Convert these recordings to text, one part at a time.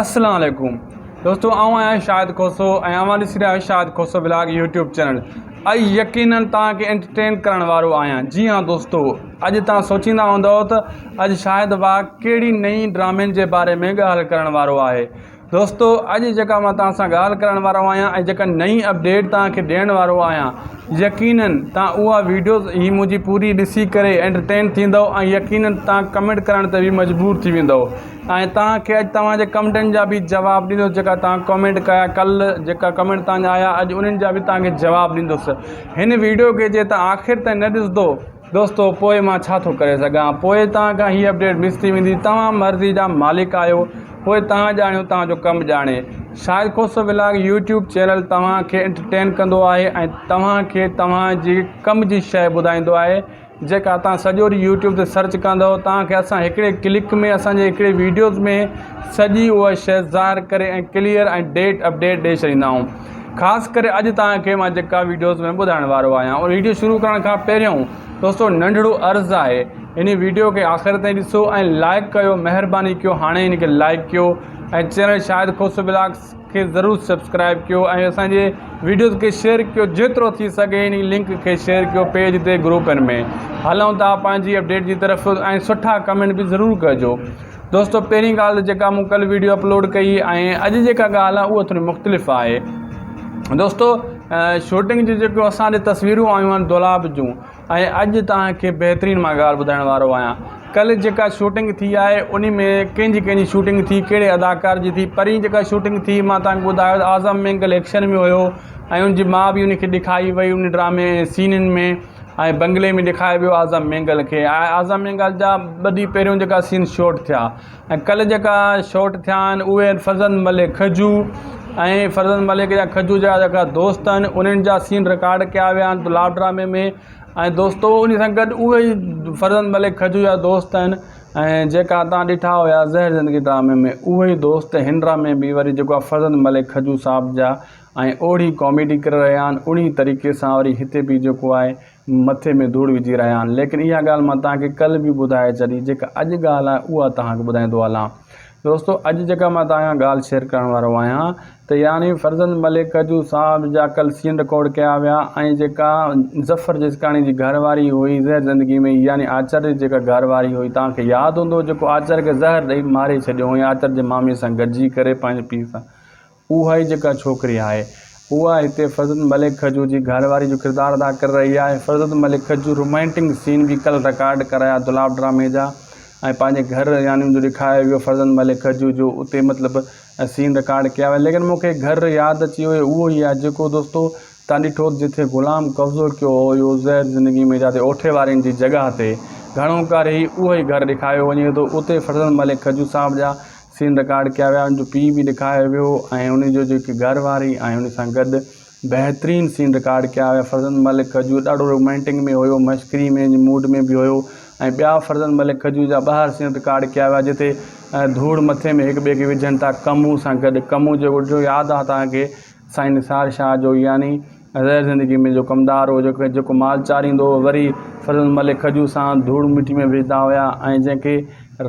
السلام عليڪم دوستو آئون آهيان شاهد کوسو ۽ اوهان ڏسي رهيا آهيو Shahid Khoso vlog YouTube channel ۽ يقينن توهان کي انٽرٽين ڪرڻ وارو آهيان جي ها دوستو اڄ توهان سوچيندا هوندؤ ته اڄ شاهد واء ڪهڙي نئين ڊرامن جي باري ۾ ڳالهه ڪرڻ وارو آهي دوستو اڄ جيڪا مان توهان سان ڳالهه ڪرڻ وارو آهيان ۽ جيڪا نئين اپڊيٽ توهان کي ڏيڻ وارو آهيان يقينن توهان اها ويڊيوز هي منهنجي پوري ڏسي ڪري انٽرٽين ٿيندؤ ۽ يقينن توهان ڪمينٽ ڪرڻ تي به مجبور ٿي ويندؤ ۽ توهان کي اڄ توهان جي ڪمينٽن جا به جواب ڏيندس جيڪا توهان ڪمينٽ ڪيا ڪل جيڪا ڪمينٽ توهان جا آيا اڄ انهن جا به توهان کي جواب ڏيندس هن ويڊيو کي جي توهان آخر تائين نه ڏسندو دوستو پوء مان ڇا ٿو ڪري سگهان پوء توهان کان هي اپڊيٽ مس ٿي ويندي توهان مرضي جا مالڪ آهيو پوء توهان ڄاڻيو توهان جو ڪم ڄاڻي Shahid Khoso vlog YouTube channel توهان کي انٽرٽين ڪندو آهي ۽ توهان کي توهان جي ڪم جي شيء ٻڌائيندو آهي جيڪا توهان سڄو ڏينهن يوٽيوب تي سرچ ڪندو توهان کي اسان هڪڙي ڪلڪ ۾ اسان جي هڪڙي ويڊيوز ۾ سڄي اها شيء ظاهر ڪري ۽ ڪليئر ۽ ڊيٽ اپڊيٽ ڏئي ڇڏيندا آهيون خاص ڪري اڄ توهان کي مان جيڪا ويڊيوز ۾ ٻڌائڻ وارو آهيان ان ويڊيو شروع ڪرڻ کان پهريون دوستو ننڍڙو عرض آهي ان ويڊيو کي آخر تائين ڏسو ۽ لائڪ ڪيو مهرباني ڪيو هاڻي ان کي لائڪ ڪيو ۽ چينل شاهد کوسو بلاگس کي ضرور سبسڪرائب ڪيو ۽ اسان جي ويڊيوز کي شيئر ڪيو جيترو ٿي سگهي ان لنڪ کي شيئر ڪيو پيج تي گروپن ۾ هلون ٿا پنهنجي اپڊيٽ جي طرف ۽ سٺا ڪمينٽ به ضرور ڪجو دوستو پهرين ڳالهه جيڪا مون ڪل ويڊيو اپلوڊ ڪئي ۽ اڄ جيڪا ڳالهه آهي اها ٿوري مختلف آهي دوستو شوٽنگ جون جيڪو اسان ڏي تصويرون آيون آهن دولاب جون ۽ اڄ توهان کي بهترين مان ڳالهه ٻڌائڻ وارو آهيان ڪلهه جيڪا شوٽنگ ٿي آهي انهي ۾ ڪنهن جي ڪنهن جي شوٽنگ ٿي ڪهڙي اداڪار جي ٿي پرين جيڪا شوٽنگ ٿي مان توهان کي ٻڌايو ته اعظم مينگل ايڪشن ۾ هيو ۽ ان جي ماء به ان کي ڏکائي وئي ان ڊرامي سينن ۾ ۽ بنگلي ۾ ڏکايو ويو اعظم مينگل کي ۽ اعظم مينگل جا ٻه ڏينهن پهريون جيڪا سين شوٽ ٿيا ۽ ڪلهه جيڪا شوٽ ٿيا آهن اهي آهن فرزند ملڪ کجو ۽ فرزند ملڪ جا کجو جا جيڪا دوست آهن انهن جا سين رڪارڊ ڪيا ويا آهن دولاب ڊرامي ۾ ۽ دوستو ان سان گڏ اهي ئي فرزند ملڪ کجو جا دوست آهن ۽ جيڪا تان ڏٺا هيا زهر زندگي ڊرامي ۾ اهي ئي دوست هن ڊرامي ۾ وري جيڪو آهي فرزند ملڪ کجو صاحب جا ۽ اوڙي ڪاميڊي ڪري رهيا آهن اڙي طريقي سان وري هتي به جيڪو آهي مٿي ۾ ڌوڙ وجهي رهيا آهن ليڪن اها ڳالهه مان توهان کي ڪلهه به ٻڌائي ڇڏي جيڪا اڄ ڳالهه آهي اها توهان کي ٻڌائيندو هلان دوستو اڄ جيڪا مان توهان کان ڳالهه شيئر ڪرڻ وارو آهيان ته يعني فرزند ملڪ جو صاحب جا ڪل سين رڪارڊ ڪيا ويا ۽ جيڪا ظفر جسڪاڻي جي گهر واري هئي زهر زندگي ۾ يعني آچر جي جيڪا گهر واري هئي توهان کي ياد هوندو جيڪو آچر کي زهر ڏئي ماري ڇڏيو هئي آچر جي مامي سان گڏجي ڪري پنهنجي پيء سان اها ئي جيڪا ڇوڪري آهي، اها هتي فرزند ملڪ کجو جي گهر واري جو ڪردار ادا ڪري رهي آهي. فرزند ملڪ کجو رومانٽنگ سين به ڪل رڪارڊ ڪرايا دولاب ڊرامي جا ۽ پنهنجي گهر يعني ان جو ڏيکايو ويو فرزند ملڪ کجو جو اتي مطلب سين رڪارڊ ڪيا ويا ليڪن مون کي گهر ياد اچي ويو اهو ئي آهي جيڪو دوستو تان ڏٺو ته جتي غلام قبضو ڪيو هيو زهر زندگي ۾ جاتي اوٺي وارين جي جڳهه تي گهڻو ڪري هي اهو ئي گهر ڏيکايو وڃي ٿو اتي فرزند ملڪ کجو صاحب جا سين رڪارڊ ڪيا ويا ان جو پيء به ڏيکاريو ويو ۽ ان جو جيڪي گهر واري ۽ ان سان گڏ بهترين سين رڪارڊ ڪيا ويا فرزند ملڪ کجور ڏاڍو رومانٽڪ ۾ هيو مشڪري ۾ موڊ ۾ به هيو ۽ ٻيا فرزند ملڪ کجور جا ٻاهر سين رڪارڊ ڪيا ويا جتي ڌوڙ مٿي ۾ هڪ ٻئي کي وجهن ٿا ڪمون سان گڏ ڪمون جيڪو ڏٺو ياد آ توهان کي سائين نثار شاهه جو يعني زهر زندگي ۾ جو ڪمدار هو جيڪو جيڪو مال چاريندو هو وري فرزند ملڪ کجو سان ڌوڙ مٽي ۾ وجهندا هيا ۽ جنهن کي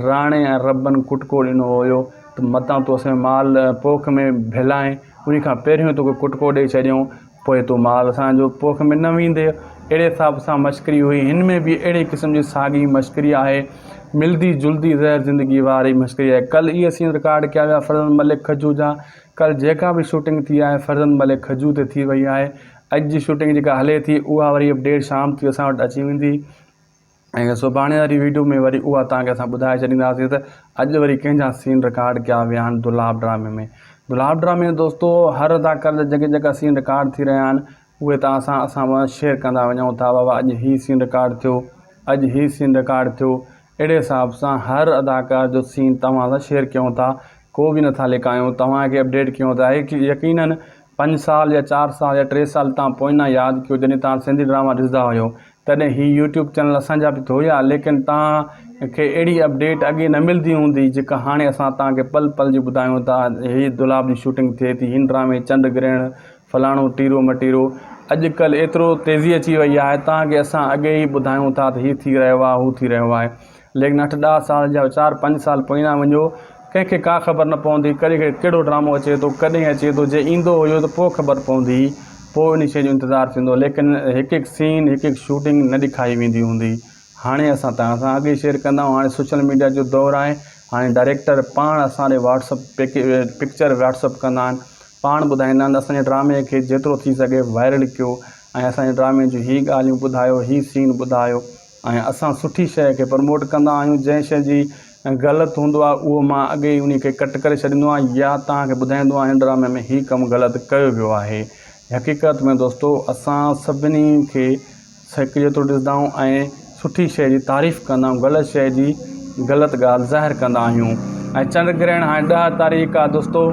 راڻي ۽ ربن ڪٽڪو ڏنو هيو ته متان تون اسان جو مال پوک ۾ ڀلائين انهي کان پهريون توکي ڪٽڪو ڏئي ڇڏيون پوء تون مال اسان جو پوک ۾ نه ويندي اهڙي حساب سان مشڪري هئي هن ۾ به اهڙي قسم جي ساڳي مشڪري آهي ملدي جلدي زهر زندگي واري مشڪري آهي ڪل اهي سين رڪارڊ ڪيا ويا فرزند ملڪ کجو جا ڪل جيڪا به شوٽنگ ٿي آهي فرزند ملڪ کجو تي ٿي وئي آهي اڄ جي شوٽنگ جيڪا هلي ٿي اها وري اپڊيٽ شام ٿي اسان وٽ اچي ويندي ۽ سڀاڻي واري ويڊيو ۾ وري اها توهان کي اسان ٻڌائي ڇڏينداسين ته اڄ وري ڪنهن جا سين رڪارڊ ڪيا ويا آهن دولاب ڊرامي ۾ دولاب ڊرامي ۾ دوستو هر اداڪار جا جيڪي جيڪا سين رڪارڊ ٿي رهيا آهن اهي توهان سان اسان شيئر ڪندا وڃون ٿا بابا اڄ هي سين رڪارڊ ٿيو اڄ هي سين رڪارڊ ٿيو اهڙي حساب سان هر اداڪار جو سين توهان سان شيئر ڪيون ٿا ڪو به نٿا لڪايون توهان کي اپڊيٽ ڪيون ٿا يقينن پنج سال يا چار سال يا ٽي سال توهان پوئنا ياد ڪيو جڏهن توهان سنڌي ڊراما ڏسندا هيو تڏهن هي يوٽيوب چينل اسان جا به ته هيا ليڪن توهان کي اهڙي اپڊيٽ اڳي نه ملدي هوندي جيڪا هاڻي اسان توهان کي پل پل جي ٻڌايون ٿا هي دولاب جي شوٽنگ ٿئي ٿي هن ڊرامي چنڊ گرهڻ فلاڻو ٽيرو مٽيرو اڄ ڪلهه ايترو تيزي اچي وئي آهي تان ڪي اسان اڳي ئي ٻڌايون ٿا ته هي ٿي رهيو آهي هو ٿي رهيو آهي ليڪن اٺ ڏهه سال جا چار پنج سال پوئنا وڃو ڪنهن کي ڪا خبر نه پوندي ڪڏهن ڪهڙو ڊرامو اچي ٿو ڪڏهن اچي ٿو جي ايندو هيو ته پوء خبر پوندي هئي پوء ان شيء جو انتظار ٿيندو هو ليڪن هڪ هڪ سين هڪ هڪ شوٽنگ نه ڏکائي ويندي هوندي هاڻي اسان توهان سان اڳ ئي شيئر ڪندا آهيون هاڻي سوشل ميڊيا جو دور آهي هاڻي ڊائريڪٽر پاڻ اسان ڏي WhatsApp picture WhatsApp ڪندا آهن پاڻ ٻڌائيندا آهن ته اسان جي ڊرامي کي جيترو ٿي سگهي وائرل ڪيو ۽ اسان جي ڊرامي جون هي ڳالهيون ٻڌايو هي سين ٻڌايو ۽ اسان سٺي شيء کي پروموٽ ڪندا آهيون جنهن شيء جي غلط هوندو آهي اهو مان اڳي ئي انهي کي ڪٽ ڪري ڇڏيندو آهيان يا توهان کي ٻڌائيندو آهيان ڊرامي ۾ هي ڪم غلط ڪيو ويو آهي حقيقت ۾ دوستو اسان سڀني کي هڪ جيترو ڏسندا آهيون ۽ سٺي شيء جي تعريف ڪندا آهيون غلط شيء جي غلط ڳالهه ظاهر ڪندا آهيون ۽ چنڊ گرهڻ هاڻي ڏهه تاريخ آهي دوستو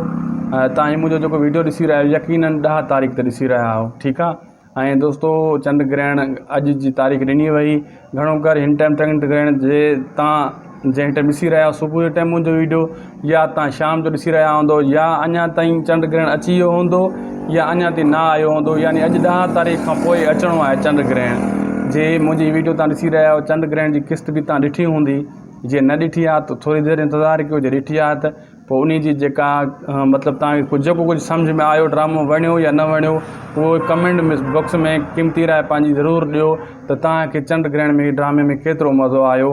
توهان هي منهنجو جيڪو ويڊيو ڏسي رهيا آهيو يقينن ڏهه تاريخ تي ڏسي رهيا آهيو ٺيڪ آهي ۽ دوستو چنڊ گرهڻ اڄ جي تاريخ ڏني وئي گهڻو ڪر هن ٽائيم چنڊ گرهڻ جي تان جنهن ٽائيم ڏسي رهيا صبح جو ٽائيم منهنجو ويڊيو يا تان شام جو ڏسي رهيا هوندو يا اڃا تائين چنڊ گرهڻ اچي ويو هوندو يا اڃا تائين نه آيو هوندو يعني اڄ ڏهه تاريخ کان پوء اچڻو آهي چنڊ گرهڻ جي منهنجي ويڊيو تان ڏسي رهيا آهيو چنڊ گرهڻ جي قسط به تان ڏٺي هوندي جي نه ڏٺي آهي ته ٿوري دير انتظار ڪيو جي ڏٺي آهي ته پوء انهي جي جيڪا مطلب توهان کي جيڪو ڪجهه سمجهه ۾ آيو ڊرامو وڻيو يا نه وڻيو اهو ڪمينٽ ۾ باڪس ۾ قيمتي راء پنهنجي ضرور ڏيو ته توهان کي چنڊ گرهڻ ۾ ڊرامي ۾ ڪيترو مزو آيو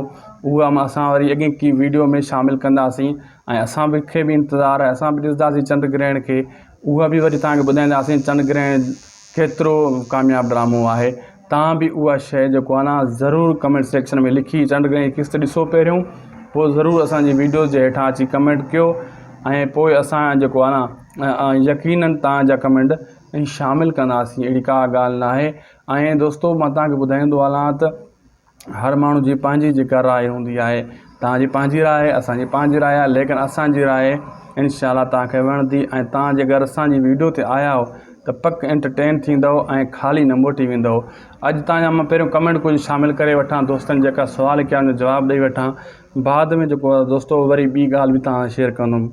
اها اسان وري اڳئين ڪي ويڊيو ۾ شامل ڪنداسين ۽ اسان به کي به انتظار آهي اسان به ڏسنداسين چنڊ گرهڻ کي اها به وري توهان کي ٻڌائينداسين چنڊ گرهڻ ڪيترو ڪامياب ڊرامو آهي تان به اها شيء جيڪو آهي نه ضرور ڪمينٽ سيڪشن ۾ لکي چنڊ گرهڻ جي قسط ڏسو پهريون پوء ضرور اسان جي ويڊيوز جي هيٺان اچي ڪمينٽ ڪيو ۽ پوء اسان جيڪو آهي نه يقينن تان جا ڪمينٽ شامل ڪنداسين اهڙي ڪا ڳالهه ناهي ۽ دوستو مان تان کي ٻڌائيندو هلان ته هر ماڻهو جي پنهنجي جيڪا راء هوندي آهي توهان جي پنهنجي راء آهي اسان جي پنهنجي راء آهي ليڪن اسان جي راء انشاء الله توهان کي وڻندي ۽ توهان جي اگر اسان جي ويڊيو تي آيا آهيو ته پڪ انٽرٽين ٿيندؤ ۽ خالي نه موٽي ويندؤ اڄ توهان جا مان پهريون ڪمينٽ ڪجهه شامل ڪري وٺان دوستن جيڪا سوال ڪيا ان جو جواب ڏئي وٺان بعد ۾ جيڪو آهي دوستو وري ٻي ڳالهه به توهان شيئر ڪندم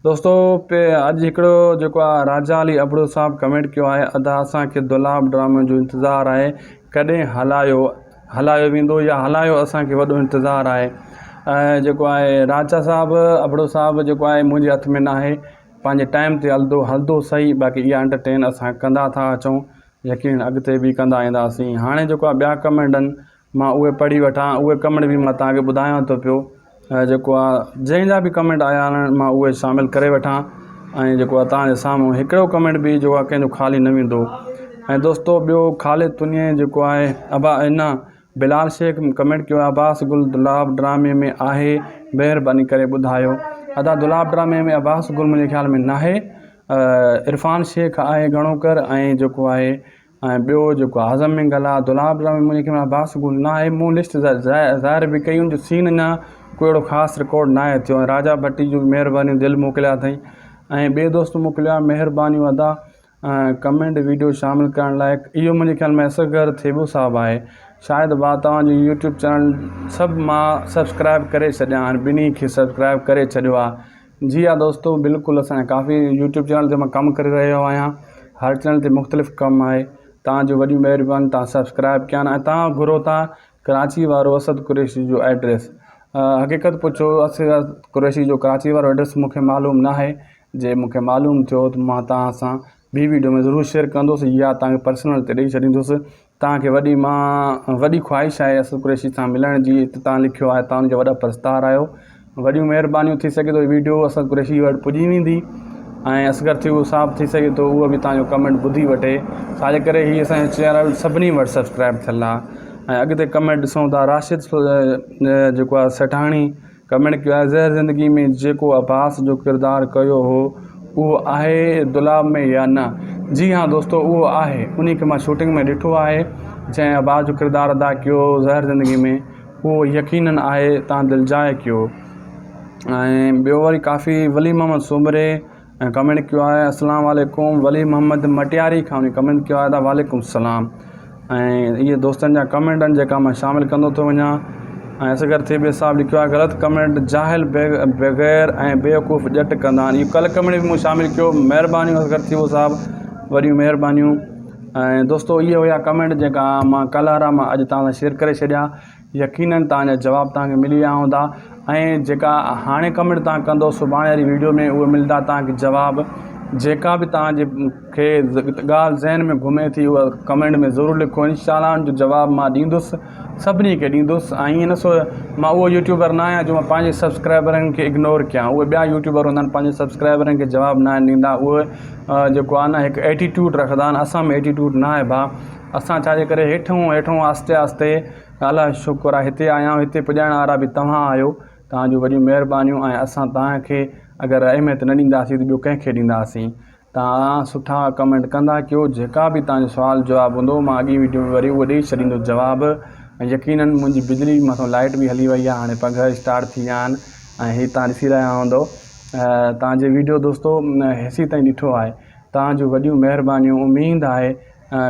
دوستو اڄ هڪڙو جيڪو آهي راجا علي ابڙو صاحب ڪمينٽ ڪيو آهي ادا اسان کي دولاب ڊرامي جو انتظار آهي ڪڏهن هلايو هلايو ويندو يا هلايو اسان کي وڏو انتظار آهي ۽ جيڪو آهي راجا صاحب ابڙو صاحب جيڪو آهي منهنجي هٿ ۾ ناهي پنهنجي ٽائيم تي هلندو هلندو صحيح باقي اها انٽرٽين اسان ڪندا ٿا اچون يقين اڳتي به ڪندا اينداسين هاڻي جيڪو آهي ٻيا ڪمينٽ آهن مان اهي پڙهي وٺان اهي ڪمينٽ به مان توهان کي ٻڌايان ٿو پيو ۽ جيڪو آهي جنهن جا به ڪمينٽ آيا آهن مان اهي شامل ڪري وٺان ۽ جيڪو آهي توهان جي سامهون هڪڙو ڪمينٽ به جيڪو آهي ڪنهن جو خالي نه ويندو ۽ دوستو ٻيو خالد تنيي جيڪو آهي ابا انا بلال شيخ ڪمينٽ ڪيو آهي عباس گل دولاب ڊرامي ۾ آهي مهرباني ڪري ٻڌايو ادا دولاب ڊرامي ۾ عباس گل منهنجي خيال ۾ ناهي عرفان شيخ آهي گهڻو ڪر ۽ جيڪو آهي ۽ ٻيو جيڪو اعظم مينگل آ دولاب ڊرامي ۾ منهنجي خيال ۾ عباس گل نه آهي مون لسٽ ظاهر به ڪئي ان جو سين اڃا ڪو اهڙو خاص رڪارڊ نه آهي ٿيو ۽ راجا ڀٽي جون به مهربانيون دل موڪليا اٿئي ۽ ٻئي دوست موڪليا مهربانيون ادا ڪمينٽ ويڊيو شامل ڪرڻ لاء اهو منهنجي خيال ۾ اصغر ٿيٻو صاحب آهي شايد ڀا توهان جو يوٽيوب چينل سڀ مان سبسڪرائب ڪري ڇڏيا آهن ٻنهي کي سبسڪرائب ڪري ڇڏيو آهي جي ها دوستو بلڪل اسان ڪافي يوٽيوب چينل تي مان ڪم ڪري رهيو آهيان هر چينل تي مختلف ڪم آهي توهان جون وڏيون مهربانيون توهان سبسڪرائب ڪيا آهن ۽ توهان گهرو ٿا ڪراچي وارو اسد قريشي جو ايڊريس حقيقت پڇو اسد قريشي جو ڪراچي وارو ايڊريس مونکي معلوم ناهي جي مونکي معلوم ٿيو ته مان توهان سان ٻي ويڊيو ۾ ضرور شيئر ڪندس يا توهان کي پرسنل تي ڏئي ڇڏيندس توهان کي وڏي مان وڏي خواهش آهي اسد قريشي سان ملڻ جي ته توهان لکيو آهي توهان جا وڏا پرستار آهيو وڏيون مهربانيون ٿي سگهي ٿو ويڊيو اسد قريشي وٽ پڄي ويندي ۽ اصغر ٿيٻو صاحب ٿي سگهي ٿو اهو به توهان جو ڪمينٽ ٻڌي وٺي ڇاجي ڪري هي اسان جو چينل سڀني وٽ سبسڪرائب ٿيل آهي ۽ اڳتي ڪمينٽ ڏسون ٿا راشد جيڪو آهي سيٺاڻي ڪمينٽ ڪيو آهي زهر زندگي ۾ جيڪو عباس جو ڪردار ڪيو هو اهو آهي دولاب ۾ يا نه جي ها دوستو اهو آهي انهي کي مان شوٽنگ ۾ ڏٺو آهي جنهن عباس جو ڪردار ادا ڪيو هو زهر زندگي ۾ اهو يقينن آهي تان دلجاء ڪيو ۽ ٻيو وري ڪافي ولي محمد سومري ۽ ڪمينٽ ڪيو آهي اسلام عليڪم ولي محمد مٽياري کان انهي ڪمينٽ ڪيو آهي ته وعليڪم السلام ۽ اهي دوستن جا ڪمينٽ آهن جيڪا مان شامل ڪندو ٿو وڃان ۽ اصغر ٿيٻي صاحب لکيو آهي غلط ڪمينٽ جاهل بغير ۽ بيوقوف ڄٽ ڪندا آهن اهو ڪل ڪمينٽ به مون شامل ڪيو مهربانيون اصغر ٿيٻو صاحب وڏيون مهربانيون ۽ دوستو اهي هيا ڪمينٽ جيڪا مان ڪل وارا مان اڄ توهان سان شيئر ڪري ڇڏيا يقينن توهان جا جواب توهان کي ملي ويا هوندا. ۽ جيڪا هاڻي ڪمينٽ توهان ڪندو سڀاڻي واري ويڊيو ۾ اهي ملندا توهان کي جواب جيڪا به توهان جي کي ڳالهه ذهن ۾ گهمي ٿي اها ڪمينٽ ۾ ضرور لکو انشاء الله ان جو جواب مان ڏيندس سڀني کي ڏيندس ۽ ائين نه سو مان اهو يوٽيوبر نه آهيان جو مان پنهنجي سبسڪرائبرن کي اگنور ڪيان اهي ٻيا يوٽيوبر هوندا آهن پنهنجي سبسڪرائبرن کي جواب نه آهن ڏيندا اهي جيڪو آهي نه هڪ ايٽيٽيوڊ رکندا آهن اسان ۾ ايٽيٽيوڊ نه آهي ڀاء اسان ڇاجي ڪري هيٺون هيٺون آهستي آهستي الله جو شڪر آهي هتي آيا آهيون هتي پڄائڻ وارا به توهان آهيو توهان جون وڏيون مهربانيون ۽ اسان توهان کي اگر اهميت نه ڏينداسين ته ٻيو ڪنهن کي ڏينداسين توهان سٺا ڪمينٽ ڪندا ڪيو جيڪا به توهان جو سوال جواب هوندو مان اڳي ويڊيو ۾ وري اهو ڏئي ڇڏيندس جواب ۽ يقينن منهنجي بجلي مٿان لائٽ به هلي وئي آهي هاڻي پنکا اسٽارٽ ٿي ويا آهن ۽ هي توهان ڏسي رهيا هوندو توهان جي ويڊيو دوستو هيسي تائين ڏٺو آهي توهان جون وڏيون مهربانيون اميد آهي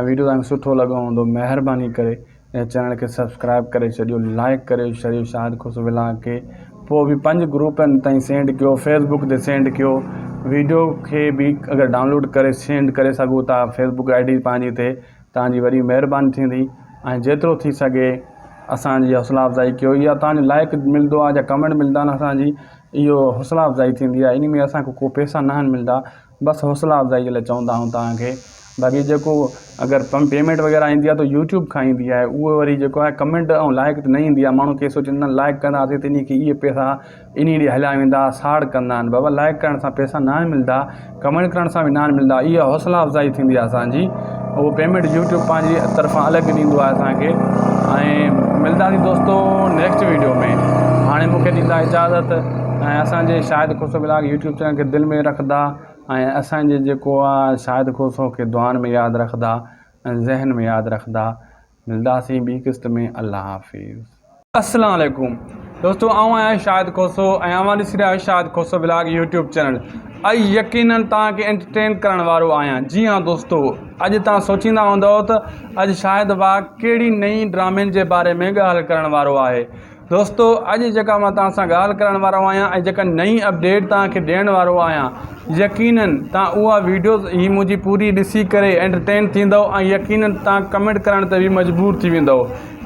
ويڊيو توهان کي سٺو لڳو هوندو مهرباني ڪري ۽ چينل کي سبسڪرائب ڪري ڇڏيو لائڪ ڪري ڇڏيو شاهد کوسو ولاگ کي پوء به پنج گروپن تائين سينڊ ڪيو فيسبوڪ تي سينڊ ڪيو ويڊيو کي به اگر ڊائونلوڊ ڪري سينڊ ڪري سگهو ٿا فيسبوڪ I D پنهنجي تي توهان جي وڏي مهرباني ٿيندي ۽ جيترو ٿي سگهي اسانجي حوصلا افزائي ڪيو يا توهان جو لائڪ ملندو آهي يا ڪمينٽ ملندا آهن اسانجي اهو حوصلا افزائي ٿيندي آهي ان ۾ اسانکي ڪو پئسا ناهن ملندا بس حوصلا افزائي جي لاء چوندا آهيون توهان کي باقي جيڪو اگر پيمينٽ وغيره ايندي آهي ته يوٽيوب کان ايندي آهي اهو وري جيڪو آهي ڪمينٽ ۽ لائڪ تي نه ايندي آهي ماڻهو ڪي سوچيندا آهن لائڪ ڪنداسين ته انهي کي اهي پئسا انهي ڏي هليا ويندا ساڙ ڪندا آهن بابا لائڪ ڪرڻ سان پئسا ناهن ملندا ڪمينٽ ڪرڻ سان به ناهن ملندا اها حوصلا افزائي ٿيندي آهي اسانجي اهو پيمينٽ يوٽيوب پنهنجي طرفان الڳ ڏيندو آهي اسانکي ۽ ملنداسين دوستو نيڪسٽ ويڊيو ۾ هاڻي مونکي ڏيندا اجازت ۽ اسانجي Shahid Khoso blog YouTube channel کي دل ۾ رکندا ۽ اسان جي جيڪو آ شاهد کوسو کي دعائن ۾ ياد رکندا ۽ ذهن ۾ ياد رکندا ملداسين ٻي قسط ۾ الله حافظ. السلام عليڪم دوستو آئون آهيان شاهد کوسو ۽ اوهان ڏسي رهيا آهيو Shahid Khoso vlog YouTube channel ۽ يقينن توهان کي انٽرٽين ڪرڻ وارو آهيان جي ها دوستو اڄ توهان سوچيندا هوندؤ ته اڄ شاهد واء ڪهڙي نئين ڊرامن جي باري ۾ ڳالهه ڪرڻ وارو آهي دوستو اڄ جيڪا مان توهان سان ڳالهه ڪرڻ وارو آهيان ۽ جيڪا نئين اپڊيٽ توهان کي ڏيڻ وارو آهيان يقينن توهان اها ويڊيوز هي منهنجي پوري ڏسي ڪري انٽرٽين ٿيندؤ ۽ يقينن توهان ڪمينٽ ڪرڻ تي به مجبور ٿي ويندؤ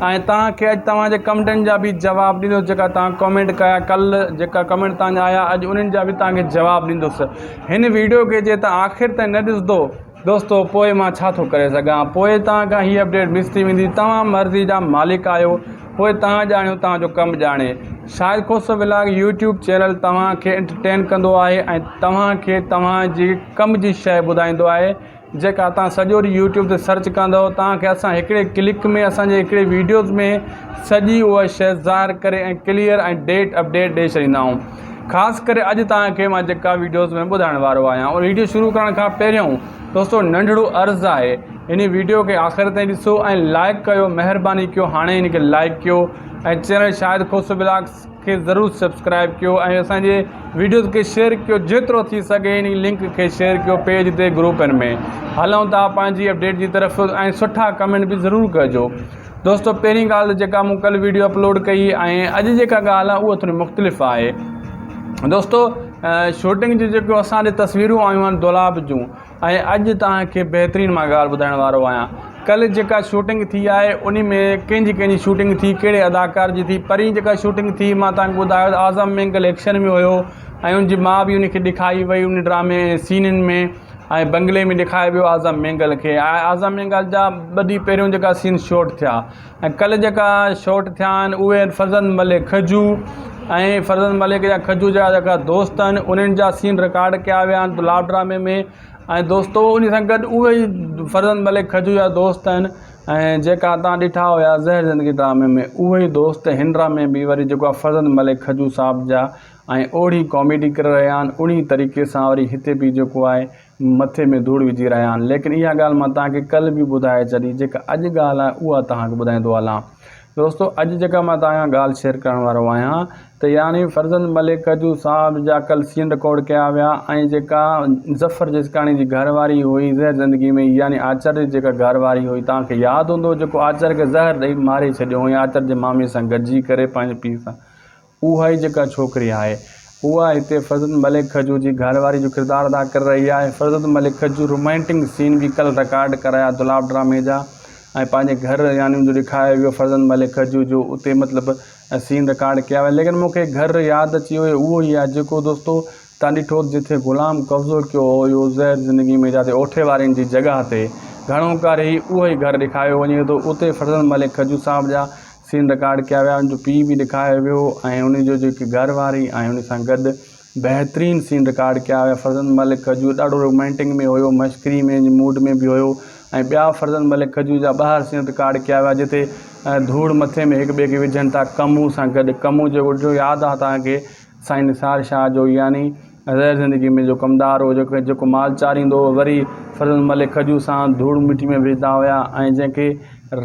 ۽ توهان کي اڄ توهان جي ڪمينٽن جا به جواب ڏيندس جيڪا توهان ڪمينٽ ڪيا ڪل جيڪا ڪمينٽ توهان جا آيا اڄ انهن جا به توهان کي جواب ڏيندس هن ويڊيو کي جي توهان آخر تائين نه ڏسندو دوستو پوء مان ڇا ٿو ڪري سگهان پوء توهان کان هي اپڊيٽ مس ٿي ويندي توهان مرضي جا مالڪ آهيو پوء توهان ڄاڻيو توهان جو ڪم ڄاڻي Shahid Khoso vlog YouTube channel توهان کي انٽرٽين ڪندو آهي ۽ توهان کي توهان جي ڪم جي شيء ٻڌائيندو آهي جيڪا توهان سڄو ڏينهن يوٽيوب تي سرچ ڪندو توهان کي اسان هڪڙي ڪلڪ ۾ اسان جي هڪڙي ويڊيوز ۾ سڄي اها شيء ظاهر ڪري ۽ ڪليئر ۽ ڊيٽ اپڊيٽ ڏئي ڇڏيندا آهيون خاص ڪري اڄ توهان کي مان جيڪا ويڊيوز ۾ ٻڌائڻ وارو آهيان ان ويڊيو شروع ڪرڻ کان پهريون دوستو ننڍڙو عرض آهي ان ويڊيو کي آخر تائين ڏسو ۽ لائڪ ڪيو مهرباني ڪيو هاڻي ان کي لائڪ ڪيو ۽ چينل شاهد کوسو بلاگس کي ضرور سبسڪرائب ڪيو ۽ اسان جي ويڊيوز کي شيئر ڪيو جيترو ٿي سگهي ان لنڪ کي شيئر ڪيو پيج تي گروپن ۾ هلون ٿا پنهنجي اپڊيٽ جي طرف ۽ سٺا ڪمينٽ به ضرور ڪجو دوستو پهرين ڳالهه جيڪا مون ڪل ويڊيو اپلوڊ ڪئي ۽ اڄ جيڪا ڳالهه آهي اها ٿوري مختلف آهي دوستو شوٽنگ جون جيڪو اسان ڏي تصويرون آيون آهن دولاب جون ۽ اڄ توهان کي بهترين مان ڳالهه ٻڌائڻ وارو آهيان ڪل جيڪا شوٽنگ ٿي آهي ان ۾ ڪنهن جي ڪنهن جي شوٽنگ ٿي ڪهڙي اداڪار جي ٿي پرين جيڪا شوٽنگ ٿي مان توهان کي ٻڌايو ته اعظم مينگل ايڪشن ۾ هيو ۽ ان جي ماء به ان کي ڏکائي وئي ان ڊرامي سينن ۾ ۽ بنگلي ۾ ڏيکاريو ويو اعظم مينگل کي ۽ اعظم مينگل جا ٻه ڏينهن پهريون جيڪا سين شوٽ ٿيا ۽ ڪلهه جيڪا شوٽ ٿيا آهن اهي آهن فرزند ملڪ کجو ۽ فرزند ملڪ جا کجو جا جيڪا دوست آهن انهن جا سين رڪارڊ ڪيا ويا آهن گلاب ڊرامي ۾ ۽ دوستو ان سان گڏ اهي ئي فرزند ملڪ کجو جا دوست آهن ۽ جيڪا تان ڏٺا هيا زهر زندگي ڊرامي ۾ اهي ئي دوست هن ڊرامي ۾ وري جيڪو آهي فرزند ملڪ کجو صاحب جا ۽ اوڙي ڪاميڊي ڪري رهيا آهن اڙي طريقي سان وري هتي به جيڪو آهي مٿي ۾ ڌوڙ وجهي رهيا آهن ليڪن اها ڳالهه مان توهان کي ڪلهه به ٻڌائي ڇڏي جيڪا اڄ ڳالهه آهي اها توهان کي ٻڌائيندو هلان دوستو اڄ جيڪا مان توهان کان ڳالهه شيئر ڪرڻ وارو آهيان ته يعني فرزند ملڪ جو صاحب جا ڪل سين رڪارڊ ڪيا ويا ۽ جيڪا ظفر جسڪاڻي جي گهر واري هئي زهر زندگي ۾ يعني آچر جي جيڪا گهر واري هئي توهان کي ياد هوندو جيڪو آچر کي زهر ڏئي ماري ڇڏيو هئي آچر جي مامي سان گڏجي ڪري پنهنجي پيء سان اها ئي جيڪا ڇوڪري آهي، اها هتي فرزند ملڪ کجو جي گهر واري جو ڪردار ادا ڪري رهي آهي. فرزند ملڪ کجو رومانٽنگ سين به ڪل رڪارڊ ڪرايا دولاب ڊرامي جا ۽ پنهنجي گهر يعني جو ڏيکاريو ويو فرزند ملڪ کجو جو اتي مطلب سين رڪارڊ ڪيا ويا ليڪن مون کي گهر ياد اچي ويو اهو ئي آهي جيڪو دوستو تان ڏٺو جتي غلام قبضو ڪيو هو اهو زهر زندگي ۾ جاتي اوٺي وارين جي جڳهه تي گهڻو ڪري هي اهو ئي گهر ڏيکاريو وڃي ٿو اتي فرزند ملڪ کجو صاحب جا سين رڪارڊ ڪيا ويا ان جو پيء به ڏيکاريو ويو ۽ ان جو جيڪي گهر واري ۽ ان سان گڏ بهترين سين رڪارڊ ڪيا ويا فرزند ملڪ کجور ڏاڍو رومانٽڪ ۾ هيو مشڪري ۾ موڊ ۾ به هيو ۽ ٻيا فرزند ملڪ کجور جا ٻاهر سين رڪارڊ ڪيا ويا جتي ڌوڙ مٿي ۾ هڪ ٻئي کي وجهن ٿا ڪمون سان گڏ ڪمون جيڪو ڏٺو ياد آ توهان کي سائين نثار شاهه جو يعني زهر زندگي ۾ جو ڪمدار هو جيڪو جيڪو مال چاريندو هو وري فرزند ملڪ کجور سان ڌوڙ مٽي ۾ وجهندا هيا ۽ جنهن کي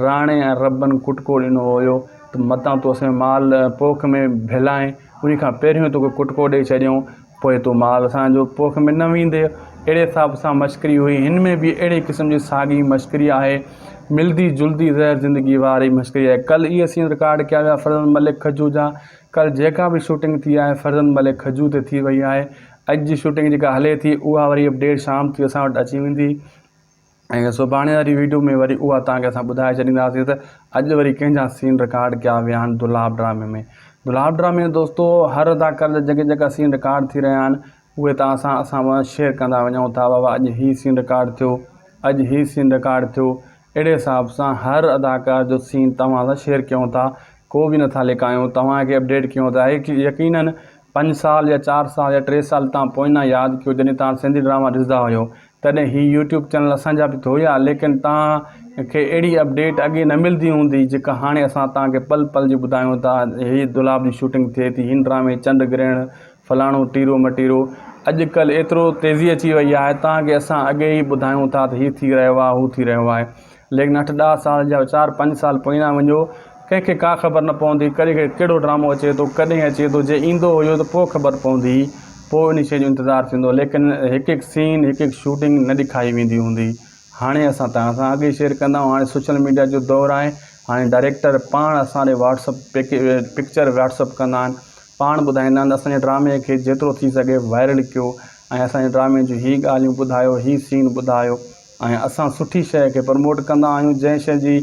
راڻي ۽ ربن ڪٽڪو ڏنو هيو ته متان تون اسان جو مال پوک ۾ ڀلائين انهي کان پهريون توکي ڪٽڪو ڏئي ڇڏيون پوء تون مال اسان جو پوک ۾ نه ويندي اهڙي حساب سان مشڪري هئي هن ۾ به اهڙي قسم جي ساڳي مشڪري آهي ملدي جلدي زهر زندگي واري مشڪري آهي ڪل اهي سين رڪارڊ ڪيا ويا فرزند ملڪ کجو جا ڪل جيڪا به شوٽنگ ٿي آهي فرزند ملڪ کجو تي ٿي وئي آهي اڄ جي شوٽنگ جيڪا هلي ٿي اها وري اپڊيٽ شام ٿي اسان وٽ اچي ويندي ۽ سڀاڻي واري ويڊيو ۾ وري اها توهان کي اسان ٻڌائي ڇڏينداسين ته اڄ وري ڪنهن جا سين رڪارڊ ڪيا ويا آهن دولاب ڊرامي ۾ دولاب ڊرامي ۾ دوستو هر اداڪار جا جيڪي جيڪا سين رڪارڊ ٿي رهيا آهن اهي توهان سان اسان شيئر ڪندا وڃون ٿا بابا اڄ هي سين رڪارڊ ٿيو اڄ هي سين رڪارڊ ٿيو اهڙي حساب سان هر اداڪار جو سين توهان سان شيئر ڪيون ٿا ڪو به نٿا لڪايون توهان کي اپڊيٽ ڪيون ٿا يقينن پنج سال يا چار سال يا ٽي سال تان پوئنا ياد ڪيو جڏهن توهان سنڌي ڊراما ڏسندا هيو تڏهن هي يوٽيوب چينل اسان جا به ته هيا ليڪن توهان کي اهڙي اپڊيٽ اڳي نه ملدي هوندي جيڪا هاڻي اسان توهان کي پل پل جي ٻڌايون ٿا هي دولاب جي شوٽنگ ٿئي ٿي هن ڊرامي چنڊ گرهڻ فلاڻو ٽيرو مٽيرو اڄ ڪلهه ايترو تيزي اچي وئي آهي توهان کي اسان اڳي ئي ٻڌايون ٿا ته هي ٿي رهيو آهي هو ٿي رهيو آهي ليڪن اٺ ڏهه سال يا چار پنج سال پوئنا وڃو ڪنهن کي ڪا خبر نه پوندي ڪڏهن ڪهڙو ڊرامو اچي ٿو ڪڏهن اچي ٿو جي ايندو هيو ته پوء خبر پوندي هئي پوء ان شيء جو انتظار ٿيندو هو ليڪن هڪ هڪ سين هڪ هڪ شوٽنگ نه ڏکائي ويندي هوندي هاڻي اسان توهان سان اڳ ئي شيئر ڪندا آهيون هاڻي سوشل ميڊيا جو دور آهي هاڻي ڊائريڪٽر پاڻ اسان ڏي WhatsApp picture WhatsApp ڪندا آهن پاڻ ٻڌائيندا آهن ته اسان جي ڊرامي کي جيترو ٿي سگهي وائرل ڪيو ۽ اسان جي ڊرامي جون هي ڳالهيون ٻڌايو هي سين ٻڌايو ۽ اسان سٺي شيء کي پروموٽ ڪندا آهيون جنهن شيء جي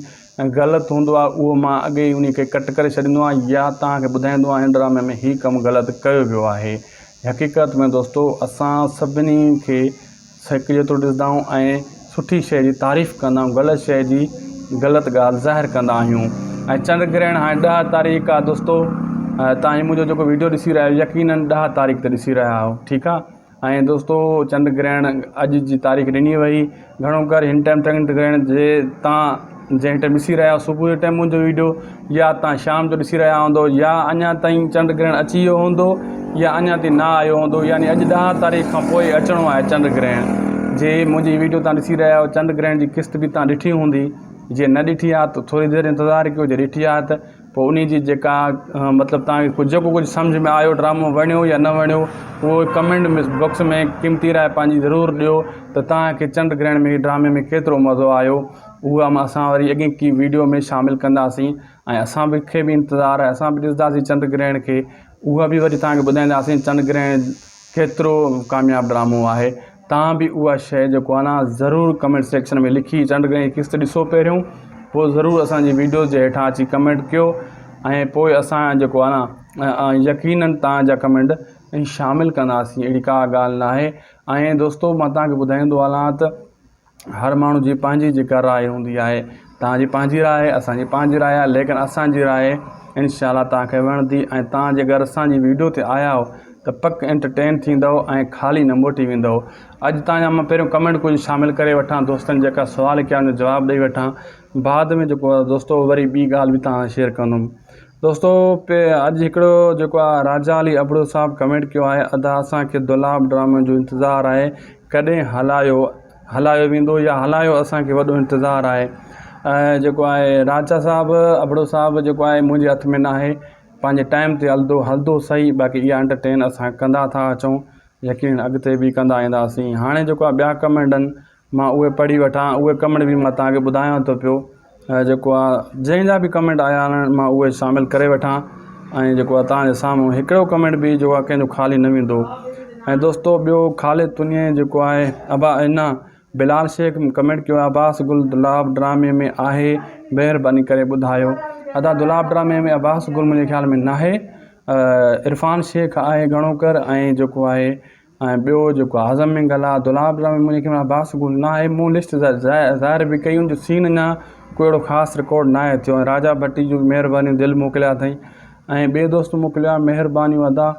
غلط هوندو آهي اهو مان اڳي ئي انهي کي ڪٽ ڪري ڇڏيندو آهيان يا توهان کي ٻڌائيندو آهيان هن ڊرامي ۾ هي ڪم غلط ڪيو ويو آهي حقيقت ۾ دوستو اسان سڀني کي هڪ جيترو ڏسندا آهيون ۽ سٺي شيء جي تعريف ڪندا آهيون غلط شيء جي غلط ڳالهه ظاهر ڪندا آهيون ۽ چنڊ گرهڻ هاڻي ڏهه تاريخ آهي دوستو توهان هي منهنجو جيڪو ويڊيو ڏسي رهيا آهيو يقينن ڏهه تاريخ تي ڏسي رهيا آهيو ٺيڪ آهي ۽ دوستو چنڊ گرهڻ اڄ جي تاريخ ڏني وئي گهڻو ڪر هن ٽائيم چنڊ گرهڻ جي تان جنهن ٽائيم ڏسي رهيا صبح جو ٽائيم منهنجو ويڊيو يا تان شام جو ڏسي رهيا هوندو يا اڃا تائين چنڊ گرهڻ اچي ويو هوندو يا اڃا تائين نه آيو هوندو يعني اڄ 10 تاريخ کان پوء اچڻو آهي چنڊ گرهڻ جي منهنجي ويڊيو تان ڏسي رهيا آهيو چنڊ گرهڻ جي قسط به تان ڏٺي هوندي جي نه ڏٺي آهي ته ٿوري دير انتظار ڪيو جي ڏٺي آهي ته پوء انهي جي جيڪا مطلب توهان کي ڪجهه جيڪو ڪجهه سمجهه ۾ آيو ڊرامو وڻيو يا نه وڻيو اهو ڪمينٽ ۾ باڪس ۾ قيمتي راء پنهنجي ضرور ڏيو ته توهان کي چنڊ گرهڻ ۾ ڊرامي ۾ ڪيترو مزو آيو اها اسان وري اڳئين ڪي ويڊيو ۾ شامل ڪنداسين ۽ اسان به کي به انتظار آهي اسان به ڏسنداسين چنڊ گرهڻ کي اها به وري توهان کي ٻڌائينداسين چنڊ گرهڻ ڪيترو ڪامياب ڊرامو آهي تان به اها شيء جيڪو آهي نه ضرور ڪمينٽ سيڪشن ۾ لکي چنڊ گرهڻ جي قسط ڏسو پهريون پوء ضرور اسان جي ويڊيوز جي هيٺان اچي ڪمينٽ ڪيو ۽ پوء اسان جيڪو آهي نه يقينن تان جا ڪمينٽ شامل ڪنداسين اهڙي ڪا ڳالهه ناهي ۽ دوستو مان تان کي ٻڌائيندو هلان ته هر ماڻهو جي پنهنجي جيڪا راء هوندي آهي توهان جي پنهنجي راء آهي اسان جي پنهنجي راء آهي ليڪن اسان جي راء انشاء الله توهان کي وڻندي ۽ توهان جي اگر اسان جي ويڊيو تي آيا آهيو ته پڪ انٽرٽين ٿيندؤ ۽ خالي نه موٽي ويندؤ اڄ توهان جا مان پهريون ڪمينٽ ڪجهه شامل ڪري وٺان دوستن جيڪا سوال ڪيا ان جو جواب ڏئي وٺان بعد ۾ جيڪو آهي دوستو وري ٻي ڳالهه به توهان سان شيئر ڪندم دوستو اڄ هڪڙو جيڪو آهي راجا علي ابڙو صاحب ڪمينٽ ڪيو آهي ادا اسان کي دولاب ڊرامي جو انتظار آهي ڪڏهن هلايو هلايو ويندو يا هلايو اسان کي وڏو انتظار آهي ۽ جيڪو آهي راجا صاحب ابڙو صاحب جيڪو آهي منهنجي هٿ ۾ ناهي پنهنجي ٽائيم تي هلندو هلندو صحيح باقي اها انٽرٽين اسان ڪندا ٿا اچون يقين اڳتي به ڪندا اينداسين هاڻي جيڪو آهي ٻيا ڪمينٽ آهن مان اهي پڙهي وٺان اهي ڪمينٽ به مان توهان کي ٻڌايان ٿو پيو جيڪو آ جنهن جا به ڪمينٽ آيا آهن مان اهي شامل ڪري وٺان ۽ جيڪو آ توهان جي سامهون هڪڙو ڪمينٽ به جيڪو آ ڪنهن جو خالي نه ويندو ۽ دوستو ٻيو خالد تنيي جيڪو آهي ابا نه بلال شيخ ڪمينٽ ڪيو آهي عباس گل دولاب ڊرامي ۾ آهي مهرباني ڪري ٻڌايو ادا دولاب ڊرامي ۾ عباس گل منهنجي خيال ۾ ناهي عرفان شيخ آهي گهڻو ڪر ۽ جيڪو آهي ۽ ٻيو جيڪو اعظم مينگل آهي دولاب ڊرامي ۾ منهنجي خيال ۾ عباس گل ناهي مون لسٽ ظاهر به ڪئي ان جو سين اڃا ڪو اهڙو خاص رڪارڊ ناهي ٿيو ۽ راجا ڀٽي جون مهربانيون دل موڪليا اٿئي ۽ ٻئي دوست موڪليا مهربانيون ادا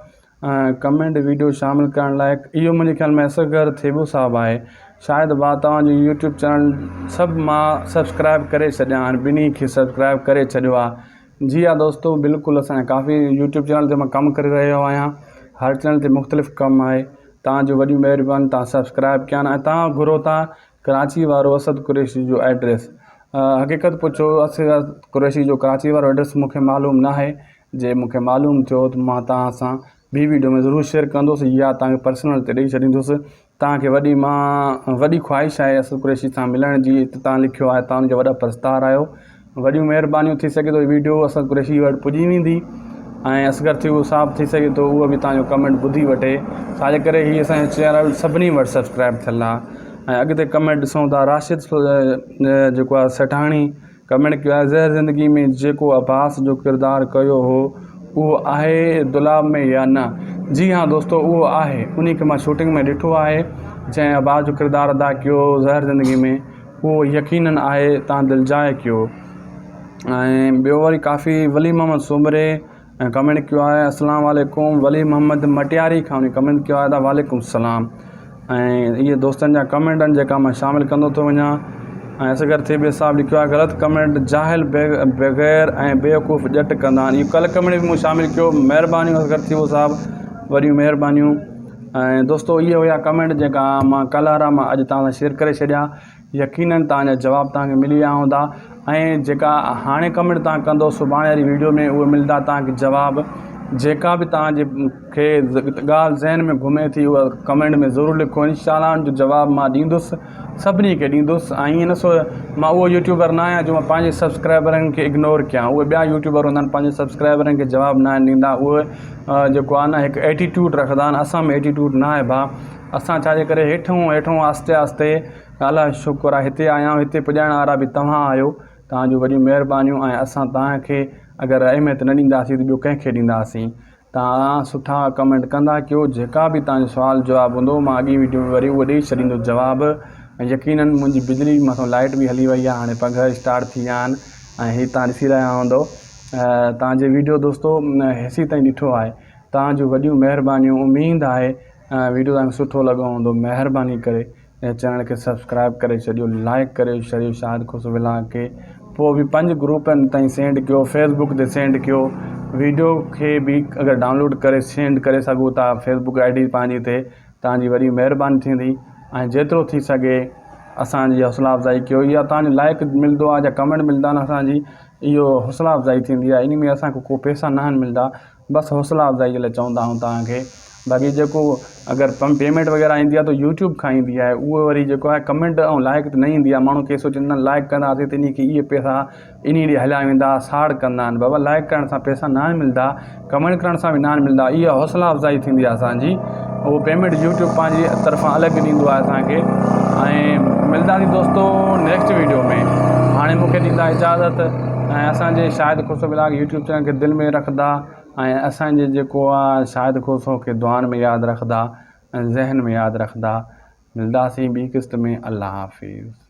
ڪمينٽ ويڊيو شامل ڪرڻ لاء اهو منهنجي خيال ۾ اصغر ٿيٻو صاحب آهي شايد ڀاء توهان جو يوٽيوب چينل سڀ مان سبسڪرائب ڪري ڇڏيا آهن ٻنهي کي سبسڪرائب ڪري ڇڏيو آهي جي ها دوستو بلڪل اسان ڪافي يوٽيوب چينل تي مان ڪم ڪري رهيو آهيان هر چينل تي مختلف ڪم آهي توهان جو وڏيون مهرباني توهان سبسڪرائب ڪيا آهن ۽ توهان گهرو ٿا ڪراچي وارو اسد قريشي جو ايڊريس حقيقت پڇو اسد قريشي جو ڪراچي وارو ايڊريس مونکي معلوم ناهي جي مون کي معلوم ٿيو ته مان توهان سان ٻي ويڊيو ۾ ضرور شيئر ڪندس يا توهان کي پرسنل تي ڏئي ڇڏيندس توهان کي وڏي مان وڏي خواهش آهي اسد قريشي سان ملڻ جي ته توهان لکيو آهي توهان جا وڏا پرستار آهيو وڏيون مهربانيون ٿي سگهي ٿو ويڊيو اسد قريشي وٽ پڄي ويندي ۽ اصغر ٿيو صاحب ٿي سگهي ٿو اهو به توهان جو ڪمينٽ ٻڌي وٺي ڇاجي ڪري هي اسان جو چينل سڀني وٽ سبسڪرائب ٿيل آهي ۽ اڳتي ڪمينٽ ڏسون ٿا راشد جيڪو آهي سيٺاڻي ڪمينٽ ڪيو آهي زهر زندگي ۾ جيڪو عباس جو ڪردار ڪيو هو اهو آهي دولاب ۾ يا نه جي ها دوستو اهو آهي انهي کي مان شوٽنگ ۾ ڏٺو آهي جنهن عباس جو ڪردار ادا ڪيو هو زهر زندگي ۾ اهو يقينن آهي تان دلجاء ڪيو ۽ ٻيو وري ڪافي ولي محمد سومري ۽ ڪمينٽ ڪيو آهي اسلام عليڪم ولي محمد مٽياري کان انهي ڪمينٽ ڪيو آهي ته وعليڪم السلام ۽ اهي دوستن جا ڪمينٽ آهن جيڪا مان شامل ڪندو ٿو وڃان ۽ اصغر ٿيٻي صاحب لکيو آهي غلط ڪمينٽ جاهل بغير ۽ بيوقوف ڄٽ ڪندا آهن اهو ڪل ڪمينٽ به مون شامل ڪيو مهربانيون اصغر ٿيٻو صاحب وڏيون مهربانيون ۽ دوستو اهي هيا ڪمينٽ جيڪا مان ڪل وارا مان اڄ توهان سان شيئر ڪري ڇڏيا يقينن توهان جا جواب توهان کي ملي ويا هوندا ۽ جيڪا هاڻي ڪمينٽ توهان ڪندو سڀاڻي واري ويڊيو ۾ اهي ملندا توهان کي جواب جيڪا به توهان جي کي ڳالهه ذهن ۾ گهمي ٿي اها ڪمينٽ ۾ ضرور لکو انشاء الله ان جو جواب مان ڏيندس سڀني کي ڏيندس ۽ ائين نه سو مان اهو يوٽيوبر نه آهيان جو مان پنهنجي سبسڪرائبرن کي اگنور ڪيان اهي ٻيا يوٽيوبر هوندا آهن پنهنجي سبسڪرائبرن کي جواب نه آهن ڏيندا اهي جيڪو آهي نه هڪ ايٽيٽيوڊ رکندا آهن اسان ۾ ايٽيٽيوڊ نه آهي ڀاء اسان ڇا جي ڪري هيٺون هيٺون آهستي آهستي الله جو شڪر آهي هتي آيا آهيون هتي پڄائڻ وارا به توهان آهيو توهان جون وڏيون مهربانيون ۽ اسان توهان کي اگر اهميت نه ڏينداسين ته ٻيو ڪنهن کي ڏينداسين توهان سٺا ڪمينٽ ڪندا ڪيو جيڪا به توهان جو سوال جواب هوندو مان اڳي ويڊيو ۾ وري اهو ڏئي ڇڏيندس جواب ۽ يقينن منهنجي بجلي مٿان لائٽ به هلي وئي آهي هاڻي پنکا اسٽارٽ ٿي ويا آهن ۽ هي توهان ڏسي رهيا هوندو توهان جي ويڊيو دوستو هيسي تائين ڏٺو آهي توهان جون وڏيون مهربانيون اميد آهي ويڊيو توهان کي سٺو لڳو هوندو مهرباني ڪري چينل کي سبسڪرائب ڪري ڇڏيو لائڪ ڪري ڇڏيو شاهد کوسو ولاگ کي پوء به پنج گروپن تائين سينڊ ڪيو فيسبوڪ تي سينڊ ڪيو ويڊيو کي به اگر ڊائونلوڊ ڪري سينڊ ڪري سگهو ٿا فيسبوڪ I D پنهنجي تي توهان جي وڏي مهرباني ٿيندي ۽ جيترو ٿي سگهي اسانجي حوصلا افزائي ڪيو يا توهان جو لائڪ ملندو آهي يا ڪمينٽ ملندا آهن اسانجي اهو حوصلا افزائي ٿيندي آهي ان ۾ اسانکي ڪو پئسا ناهن ملندا بس حوصلا افزائي جي لاء چوندا آهيون توهان کي باقي جيڪو اگر پيمينٽ وغيره ايندي آهي ته يوٽيوب کان ايندي آهي اهو وري جيڪو آهي ڪمينٽ ۽ لائڪ ته نه ايندي آهي ماڻهو ڪي سوچيندا آهن لائڪ ڪنداسين ته انهي کي اهي پئسا انهي ڏي هليا ويندا ساڙ ڪندا آهن بابا لائڪ ڪرڻ سان پئسا نه آهن ملدا ڪمينٽ ڪرڻ سان به نه آهن ملدا اها حوصلا افزائي ٿيندي آهي اسانجي اهو پيمينٽ يوٽيوب پنهنجي طرفان الڳ ڏيندو آهي اسانکي ۽ ملداسين دوستو نيڪسٽ ويڊيو ۾ هاڻي مونکي ڏيندا اجازت ۽ اسانجي Shahid Khoso vlog YouTube channel کي دل ۾ رکندا ۽ اسان جي جيڪو آ شاهد کوسو کي دعائن ۾ ياد رکندا ۽ ذهن ۾ ياد رکندا ملداسين ٻي قسط ۾ الله حافظ.